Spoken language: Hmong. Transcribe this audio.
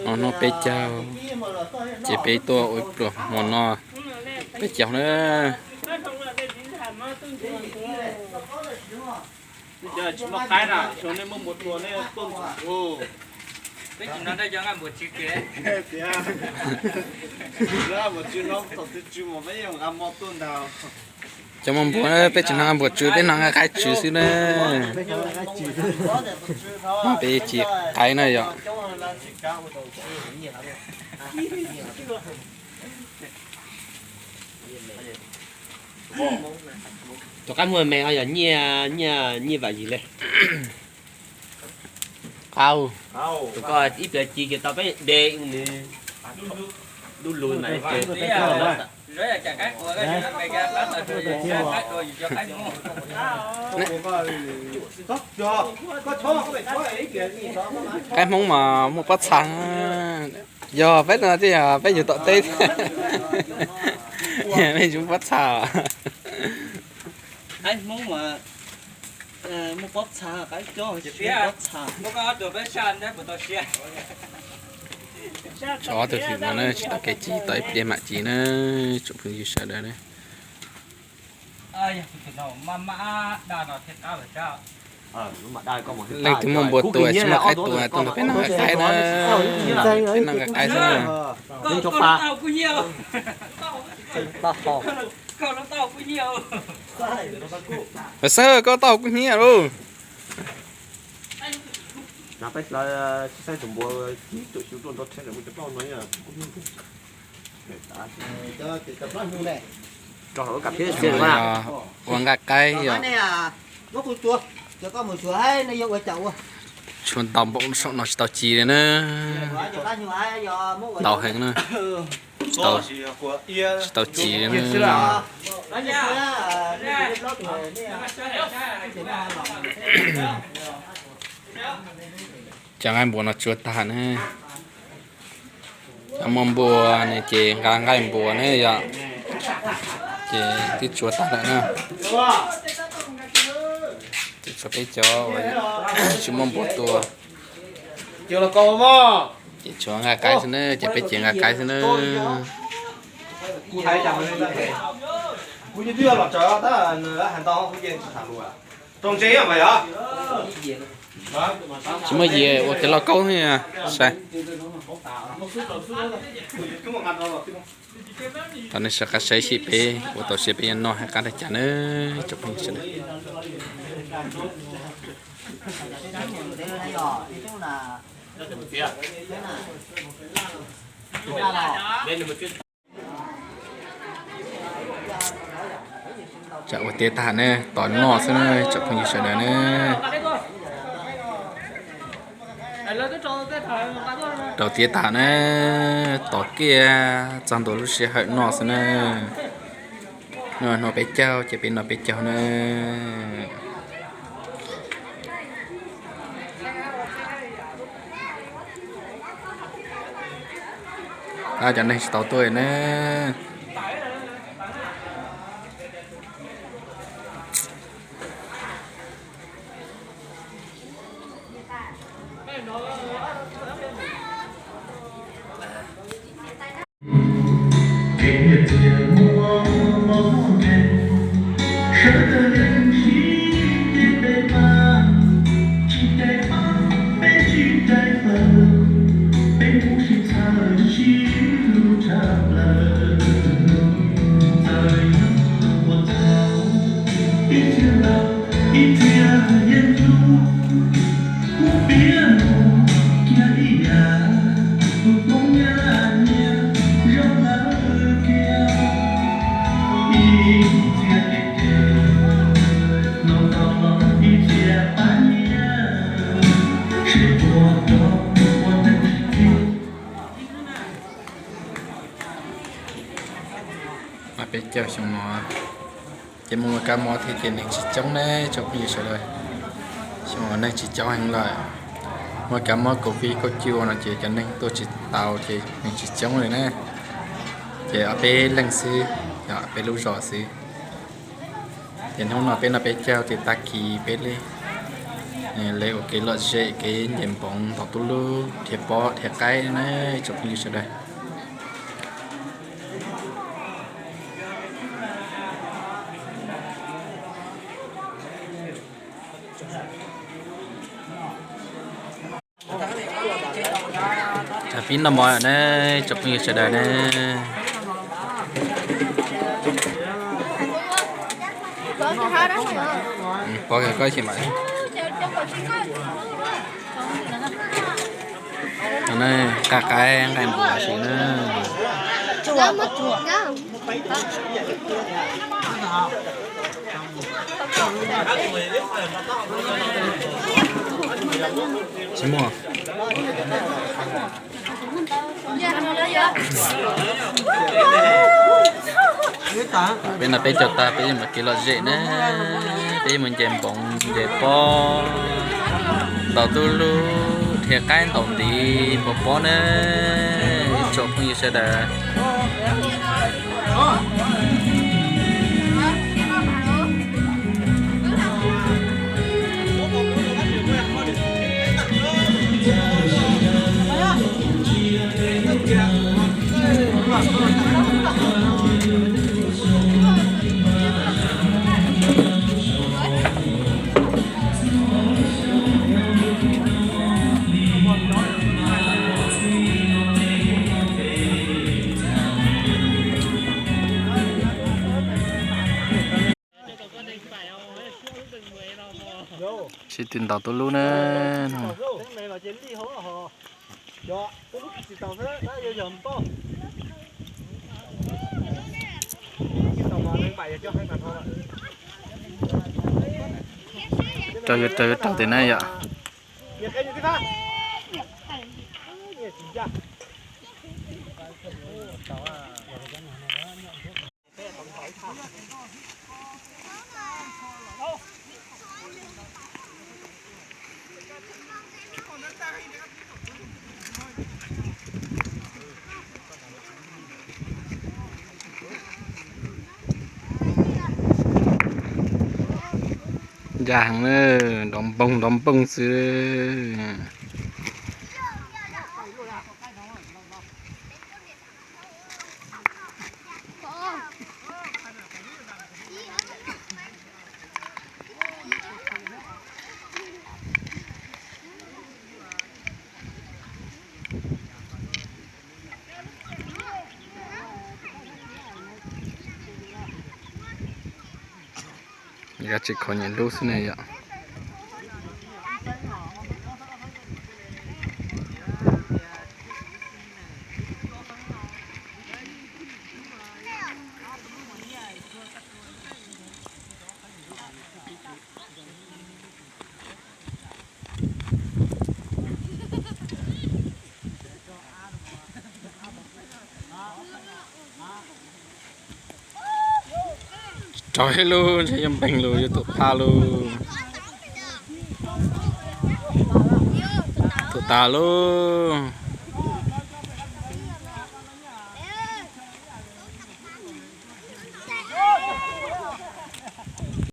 Hnub peb caug, ces peb tuaj ua pluas hmo no, peb caug na. Cov muaj npua, peb tsis hnov npua tsw, peb hnov nqaij qaib tsw xwb na. Peb tsis qaib na yom. Cov qaib Hmoob me yog nyiaj, nyiaj, nyiaj vam yig li. Qau, tus ko ib pliag ci kiag tau peb de nws dub lug mas. Qaib Hmoob mas muaj pob txha. Yog peb no thiaj yog peb yug tom teb, peb tsis muaj pob txha. Qaib Hmoob mas muaj pob txha, qaib coob, pob txha. Tso ob tug xwm no na, tsis tau kev ci, tau ib pliag mam ci na, tsoom phooj ywg sawv daws na. Leej twg muaj npua tua tsis muaj qaib tua tuaj nrog peb noj nqaij qaib na, peb noj nqaij qaib xwb na. Xab, koj tau kuv hnyiab lauj. Ua nqaij qaib yog tshuav ntau npaum saum no tsis tau ci li na. Ntau heev na, tsis tau ci li na. Cov nqaij npua no tsuav tag na. Cov muaj npua ne ces nqa nqaij npua ne yom, ces twb tsuav tag lawm na. Ces tshuav peb cov uas tsis muaj npua tua, ces tshuav nqaij qaib xwb na, ces peb ces nqaij qaib xwb na. Tsis muaj yias ua kev lauj kaub thiab sai. Thaum nej sawv qab saib seb peb ua tau siab peb yuav noj hais qab li cas na, tsoom phooj ywg sawv daws. Tsam ua tiav tag na, tos noj xwb na tsoom phooj ywg sawv daws na. Rau tiav tag na, tos kiag txog ntua lub sij hawm noj xwb na. Noj hnub peb caug ces peb noj peb caug na. Tab cov neeg tsis tau tuaj na. Peb caug xyoo no ces mus ua kab mob thiab ces neeg tsis coob ne tsoom phooj ywg sawv daws. Xyoo no neeg tsis coob heev lawm. Muaj kab mob covid kaum cuaj no ces cov neeg tuaj tsis tau ces neeg tsis coob li na. Ces ob peb leeg xwb, peb lub zos xwb. Ces hnub no peb noj peb caug ces tag kis peb li Lawv ua kev lom zem kev nce npoov ntaus tub lub dhia pob dhia qaib na ib tsoom phooj ywg sawv daws. Peb noj mov na tsoom phooj ywg sawv daws na. Pov kawg koj tsis mam. Nqaij qaib nqaij npua si na. Tsis muaj. Peb no peb cov tag peb yuav mus kev lom zem na, peb yuav mus nce npoov nce pob, ntaus tub lub dhia qaib ntaus ntiv npua pob na, ib tsoom phooj ywg sawv daws. Sib tw ntaus tub lub na. Raug yuav raug yuav raug tim na yom. Ncaj heev na, nrov npoog nrov npoog xwb. Yog tsis kho nyiam lub xwb ne yom. Tsis raug ib lub ntshe yuav npeeg lug yuav tus phaj lug. Tus tas lub.